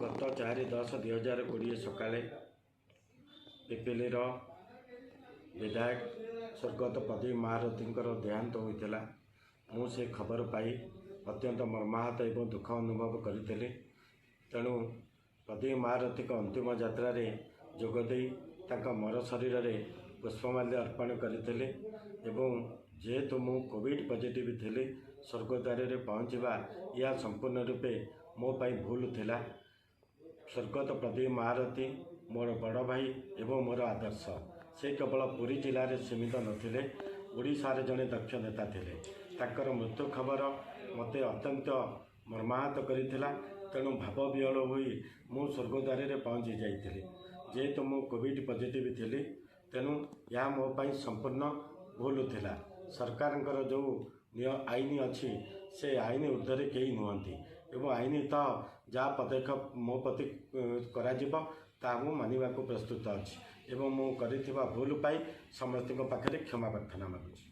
ଗତ 4/10/2020 ସକାଳେ ପିପିଲିର ବିଧାୟକ ସ୍ୱର୍ଗତ ପ୍ରଦୀପ ମହାରଥୀଙ୍କର ଦେହାନ୍ତ ହୋଇଥିଲା। ମୁଁ ସେ ଖବର ପାଇ ଅତ୍ୟନ୍ତ ମର୍ମାହତ ଏବଂ ଦୁଃଖ ଅନୁଭବ କରିଥିଲି। ତେଣୁ ପ୍ରଦୀପ ମହାରଥୀଙ୍କ ଅନ୍ତିମ ଯାତ୍ରାରେ ଯୋଗଦେଇ ତାଙ୍କ ମର ଶରୀରରେ ପୁଷ୍ପମାଲ୍ୟ ଅର୍ପଣ କରିଥିଲି ଏବଂ ଯେହେତୁ ମୁଁ କୋଭିଡ଼ ପଜିଟିଭ୍ ଥିଲି, ସ୍ୱର୍ଗଦ୍ୱାରରେ ପହଞ୍ଚିବା ଏହା ସମ୍ପୂର୍ଣ୍ଣ ରୂପେ ମୋ ପାଇଁ ଭୁଲ ଥିଲା। ସ୍ୱର୍ଗତ ପ୍ରଦୀପ ମହାରଥୀ ମୋର ବଡ଼ ଭାଇ ଏବଂ ମୋର ଆଦର୍ଶ। ସେ କେବଳ ପୁରୀ ଜିଲ୍ଲାରେ ସୀମିତ ନଥିଲେ, ଓଡ଼ିଶାରେ ଜଣେ ଦକ୍ଷ ନେତା ଥିଲେ। ତାଙ୍କର ମୃତ୍ୟୁ ଖବର ମୋତେ ଅତ୍ୟନ୍ତ ମର୍ମାହତ କରିଥିଲା। ତେଣୁ ଭାବ ବିହ୍ୱଳ ହୋଇ ମୁଁ ସ୍ୱର୍ଗଦ୍ୱାରରେ ପହଞ୍ଚି ଯାଇଥିଲି। ଯେହେତୁ ମୁଁ କୋଭିଡ଼ ପଜିଟିଭ୍ ଥିଲି, ତେଣୁ ଏହା ମୋ ପାଇଁ ସମ୍ପୂର୍ଣ୍ଣ ଭୁଲ ଥିଲା। ସରକାରଙ୍କର ଯେଉଁ ଆଇନ ଅଛି, ସେ ଆଇନ ଉର୍ଦ୍ଧ୍ୱରେ କେହି ନୁହନ୍ତି ଏବଂ ଆଇନତଃ ଯାହା ପଦକ୍ଷେପ ମୋ ପ୍ରତି କରାଯିବ, ତାହା ମୁଁ ମାନିବାକୁ ପ୍ରସ୍ତୁତ ଅଛି ଏବଂ ମୁଁ କରିଥିବା ଭୁଲ ପାଇଁ ସମସ୍ତଙ୍କ ପାଖରେ କ୍ଷମା ପ୍ରାର୍ଥନା ମାଗୁଛି।